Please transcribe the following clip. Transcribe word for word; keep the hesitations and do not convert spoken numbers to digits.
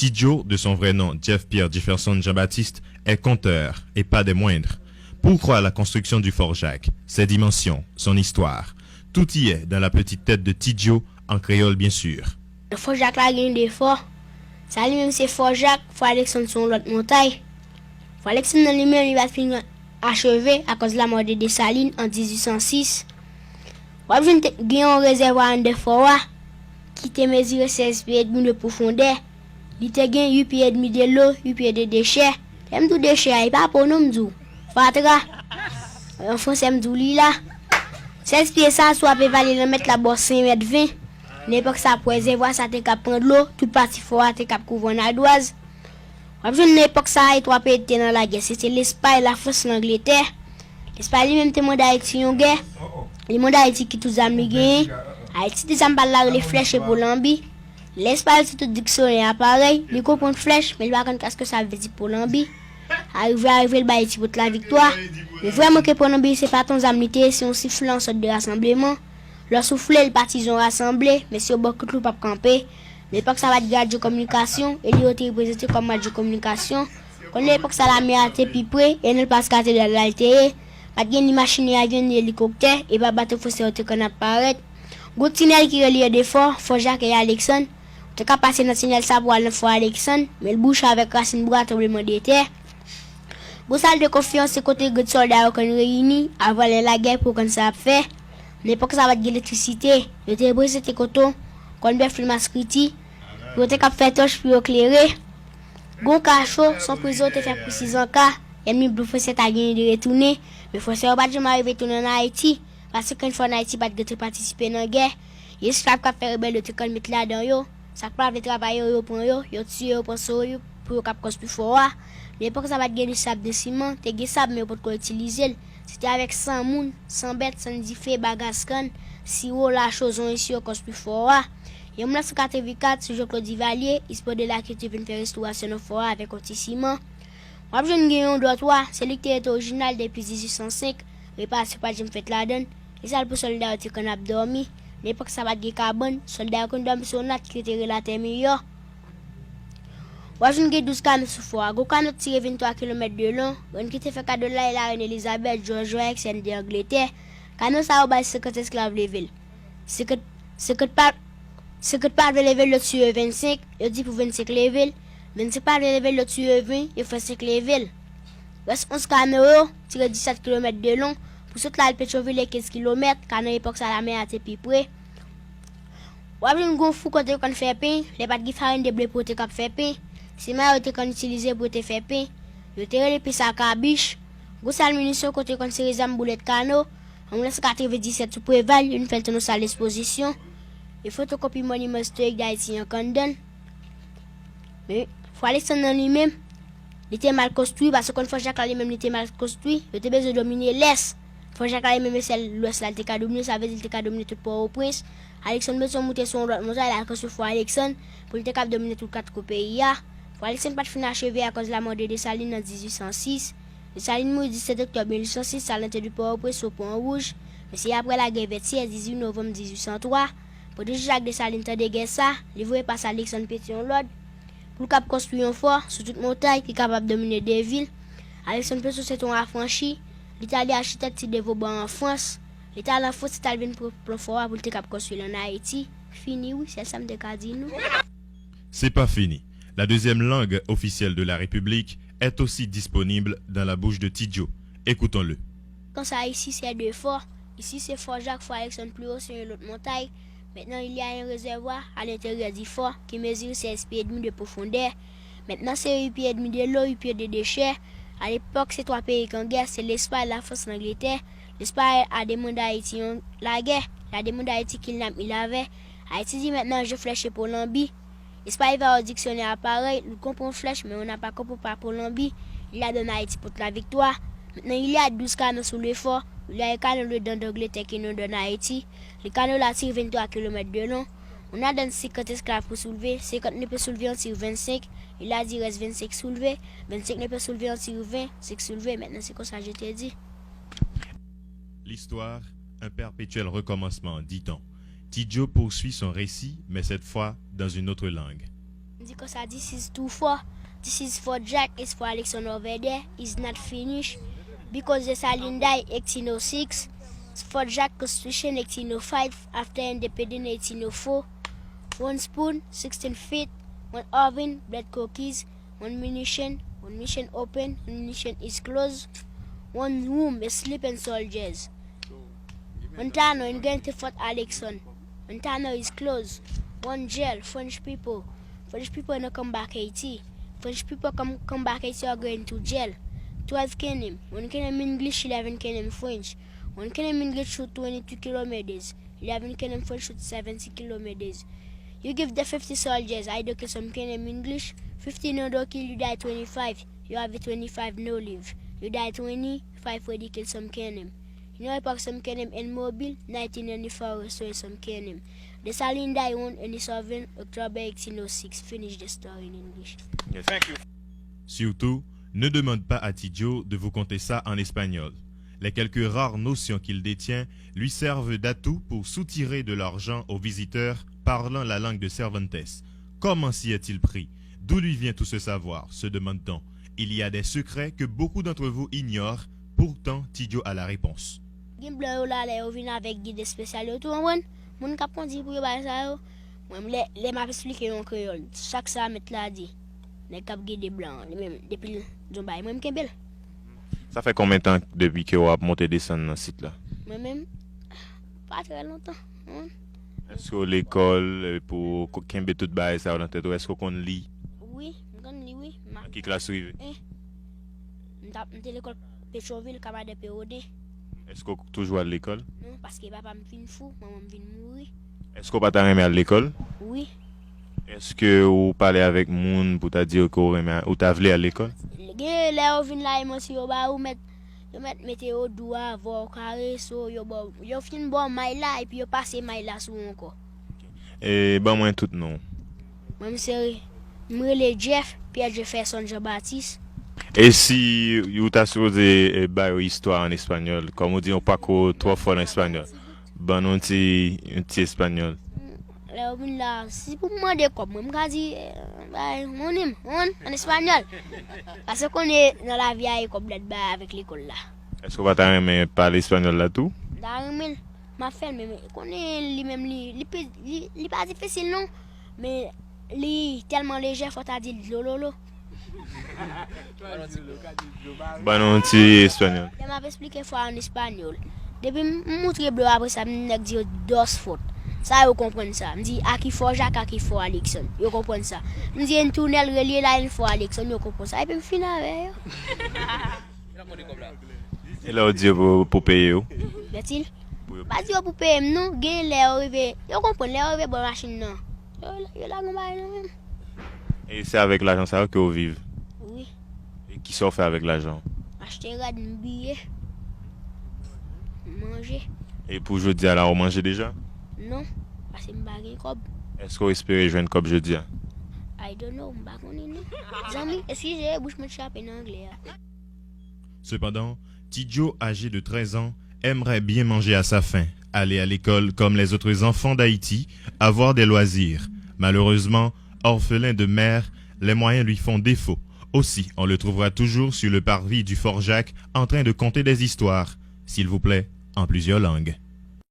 Tidjo, de son vrai nom Jeff Pierre Jefferson Jean-Baptiste, est conteur, et pas des moindres. Pourquoi la construction du Fort Jacques, ses dimensions, son histoire, tout y est dans la petite tête de Tidjo, en créole bien sûr. Fò Jak la gen de fò. Sa li menm se Fò Jak, Fò Aleksann se yon lòt montay. Fò Aleksann nan li menm li pa t fin acheve akòz lamò de Desalin an dizuit san sis. W ap jwenn te gen yon rezèvwa anndan fò a ki te mezire sèz pye edmi de pwofondè. Li te gen uit pye edmi de lo, uit pye de dechè. Lè m di w dechè a, e pa po non m di w. Fatra. An fransè m di w li la. Sèz pye sa, si w ap evalye nan mèt la ba w senk mèt ven. Nan epòk sa pou rezèvwa sa te kab pran dlo, tout pati fò a te kab kouvri an adwaz. W ap jwenn nan epòk sa a, e twa peyi te nan lagè, se te Lespay, Lafrans, Langletè. Lespay li menm te mande Ayiti yon gè. Li mande Ayiti ki tout zam li genyen. Ayiti te zam pa l la rele flèch epo lanbi. Lespay se tout diksyonè a parèy, li konprann flèch, men li pa konn kèske sa vle di po lanbi. Arive, arive, l bay Ayiti pot laviktwa. Men vrèman ke po lanbi se pa t yon zam li te ye, se yon sifle, yon sòt de rasanbleman. Lè w soufle, l pa ti jan rasanble, men si yo ba w kout lou, w p ap kanpe. Nan epòk sa, pa t gen radyo kominikasyon, e li yo te reprezante kòm radyo kominikasyon. Kon nan epòk sa, lame a te pi pre, e nan plas katedral la l te ye. Pa t gen ni machin, ni avyon, ni elikoptè, e pa bato fransè yo te konn ap parèt. Gwo tinèl ki relye de fò, Fò Jak e Aleksann. Ou te ka pase nan tinèl sa pou al nan Fò Aleksann, men l bouche avèk rasin bwa, tranblemanntè. Gwo sal de konferans se kote grenn sòlda yo konn reyini avan lè lagè pou yo konn sa y ap fè. Nan epòk sa pa t gen elektrisite, yo te reprezante koton, kòn bèf li maskriti, pou yo te kab fè tòch pou yo klere. Gwo kacho, se yon prizon yo te fè pou sizanka, ènmi blan fransè ta genyen de retounen, men fransè yo pa t janm arive tounen ann Ayiti, paske ann fò ann Ayiti pa t gen te patisipe nan gè. Esklav k ap fè rebèl yo te konn met ladan yo. Sa k pa vle travay yo, yo pran yo, yo tiye yo, pran sou yo pou yo kab konstwi fò a. Nan epòk sa pa t gen ni sab ni siman, te gen sab men yo potko itilize l. Se te avèk san moun, san bèt, san dife, bagas kann, siwo, lacho, zonyon si yo konstwi fò a. An mil nèf san katrevenkat, sou Jean-Claude Duvalier, Ispo de la Kilti vin fè restorasyon nan fò a avèk yon ti siman. W ap jwenn gen yon dòtwa, se li ki te rete orijinal depi dizuit san senk, reparasyon pa t janm fèt ladan l. E sal pou sòlda yo te konn ap dòmi. Nan epòk sa pa t gen kabann, sòlda yo konn dòmi sou yon nat ki te rele atè miyò. W ap jwenn gen douz kano sou fò a. Gwo kano ki tire venntwa kilomèt de lon, rèn ki te fè kado l la e larèn Elizabèt, Jòj Wè, Alèksandè Angletè. Kano sa yo bay senkant esklav leve l. Senkant, senkant pa, senkant pa vle leve l, yo tiye vennsenk, yo di pou vennsenk leve l. Vennsenk pa vle leve l, yo tiye ven, yo fè senk leve l. Rès onz kano yo, tire disèt kilomèt de lon, pou sot la al Petyonvil e kenz kilomèt, ka nan epòk sa lamè a te pi pre. W ap jwenn gon fou kote yo konn fè pen, lè pa t gen farin de ble pou yo te kab fè pen, se may yo te konn itilize pou yo te fè pen. Yo te rele pen sa kabich. Gwo sal minisyon kote yo konn sere zam boulèt kano. An mil nèf san katrevenndisèt sou Preval, yo vin fè l tounen yon sal ekspozisyon. E fotokopi moniman istorik Dayiti ank anndan l. Men, Fò Aleksann nan li menm, li te mal konstwi, paske konn Fò Jak la li menm li te mal konstwi, yo te bezwen domine lès. Fò Jak la li menm e sèl lwès la li te ka domine, sa vle di li te ka domine tout Pòtoprens. Aleksann bezwen moute sou yon lòt montay, l al konstwi Fò Aleksann, pou li te kab domine tout kat kwen peyi a. Fò Aleksann pa t fin acheve akòz lamò de Desalin an dizuit san sis. Desalin mouri disèt oktòb mil uit san sis, al nan tè di Pòtoprens sou Pon Wouj. Men se apre lagè vètyè, dizuit novanm dizuit san twa, pandan Jean Jacques Dessalines tande gè sa, li voye pase Aleksann Petyon lòd pou l kab konstwi yon fò sou tout montay ki kapab domine de vil. Aleksann Petyon se te yon afranchi, li t ale achitèk ti de Vauban an Frans. Li t al an Frans, li t al vin pran plan fò a pou l te kab konstwi l ann Ayiti. Fini wi, sèl sa m te ka di nou. C'est pas fini. La deuxième langue officielle de la République est aussi disponible dans la bouche de Tidjo. Écoutons-le. Konsa isi se de fò. Isi se Fò Jak, Fò Aleksann, pli wo se yon lòt montay. Maintenant, il y a un réservoir à l'intérieur du fort qui mesure seize pieds et demi de profondeur. Maintenant, c'est huit pieds et demi de long, huit pieds de déchets. À l'époque, c'est trois pays qui ont guerre, c'est l'Espagne, la France, l'Angleterre. L'Espagne a demandé à Haïti yon lagè. La demandé à Haïti qu'il n'a mis la vè. Ayiti di maintenant je flèch epo lanbi. Espay va yon diksyonè a parèy, li konprann flèch, men on n'a pas compris pa Kolonbi. Il a donné Haïti pour la victoire. Maintenant, il y a douze canaux sous le fort. Il y a un canal dedans d'Angleterre qui nous donne Haïti. Le canal là tire vingt-trois kilomètres de long. On a donné cinquante esclaves pour soulever. Cinquante ne peut soulever, on tire vingt-cinq. Il a dit reste vingt-cinq soulevés. Vingt-cinq ne peut soulever, on tire vingt, cinq soulevés. Maintenant, c'est comme ça, je te dis. L'histoire, un perpétuel recommencement, dit-on. Tidjo poursuit son récit, mais cette fois dans une autre langue. Di konsa, this is too far. This is Fort Jack, it's for Alexander over there. Is not finished. Because Dessalines die eighteen oh six. Fort Jack Constitution eighteen oh five, after independence eighteen oh four. One spoon, sixteen feet. One oven, bread cookies. One munition, one mission open, one mission is closed. One room, a sleeping soldiers. One tunnel in going to Fort Alexander. One tunnel is closed. One jail, French people. French people no come back Haiti. French people come, come back Haiti are going to jail. Twelve K N M. One K N M English, eleven K N M French. One K N M English shoot twenty-two kilometers. Eleven K N M French shoot seventy kilometers. You give the fifty soldiers, I don't kill some K N M English. Fifty no don't kill, you die twenty-five. You have a twenty-five no live. You die twenty, five for the kill some K N M. You know, park some K N M in Mobile, nineteen in the forest, so some K N M. Dessalines die one in the seven October eighteen oh six. Finish the story in English. Yes. Thank you. Surtout, ne demande pas à Tidjo de vous conter ça en espagnol. Les quelques rares notions qu'il détient lui servent d'atout pour soutirer de l'argent aux visiteurs parlant la langue de Cervantes. Comment s'y est-il pris ? D'où lui vient tout ce savoir ? Se demande-t-on. Il y a des secrets que beaucoup d'entre vous ignorent, pourtant Tidjo a la réponse. Gen blan yo la, lè yo vin avèk gid espesyal yo tou, konprann? Moun k ap kondi pou yo bay sa yo. Mwen, lè, lè m ap esplike yo an kreyòl, chak sa mèt la di, nèg k ap gide blan an, li menm, depi l di yon bagay, mwen, m kenbe l. Sa fè konbyen tan depi ke w ap monte desann nan sit la? Mwen menm, pa trè lontan, non. Èske w lekòl, eh, pou w ko-, kenbe tout bagay sa yo nan tèt ou? Èske w konn li? Wi, m konn li, wi. M a- Nan ki klas ou rive? Eh, m t ap, m te lekòl Petwovil, Kamadè Pewoden. Èske w toujou al lekòl? Non, paske papa m vin fou, manman m vin mouri. Èske w pa ta renmen al lekòl? Wi. Èske ou pale avèk moun pou ta di yo ke w renmen, ou ta vle al lekòl? Gen lè yo vin la, yo manti yo ba ou mèt, yo mèt mete yo dou avè w, kareso, yo ba w, yo fin ba w may la, epi yo pase may la sou ou ankò. E ban mwen tout non w. Mwen, m se, m rele Jeff, Pierre Jefferson Jean Baptiste. E si ou ta sipoze, eh, ba yo istwa an espanyòl, kòm ou di, ou pa ko twò fò nan espanyòl, ban nou ti, yon ti espanyòl. Lè yo vin la, si pou m mande kòb, mwen, m ka di, eh, bay, monim, mon, an espanyòl. Paske konnen nan lavi a, e kòb la t bay avèk lekòl la. Èske w pa ta renmen pale espanyòl la tou? M ta renmen l, m ap fè l, men konnen li menm, li, li, pe- li, li pa difisil non, men li tèlman lejè, fò ta di l dlololo. Ban nou yon ti espanyòl. Lè m ap esplike fò an espanyòl, depi m, m moutre blan yo, apre sa, m nèg di yo dos fot. Sa yo konprann sa. M di, "Aki fò Jak, aki fò Aleksann." Yo konprann sa. M di, "En tunèl relye la, en fò Aleksann." Yo konprann sa. Epi m fin avè yo. E lè w di yo pou, pou peye w? Bètil. Pa di yo pou peye m non, gen lè yo rive, yo konprann, lè yo rive bò machin nan, yo, yo lage yon bagay nan men m. E se avèk lajan sa yo ke w viv? Wi. E kisa w fè avèk lajan w? Achte rad, m biye, m manje. E pou jodi a la, ou manje deja? Non, paske m pa gen kòb. Èske w espere jwenn kòb jodi a? I don't know, m pa konnen non. Zanmi, eskize, bouch mwen t chape nan anglè a. Cependant, Tidjo, âgé de treize ans, aimerait bien manger à sa faim, aller à l'école comme les autres enfants d'Haïti, avoir des loisirs. Malheureusement, orphelin de mère, les moyens lui font défaut. Aussi, on le trouvera toujours sur le parvis du Fort Jacques en train de conter des histoires, s'il vous plaît, en plusieurs langues.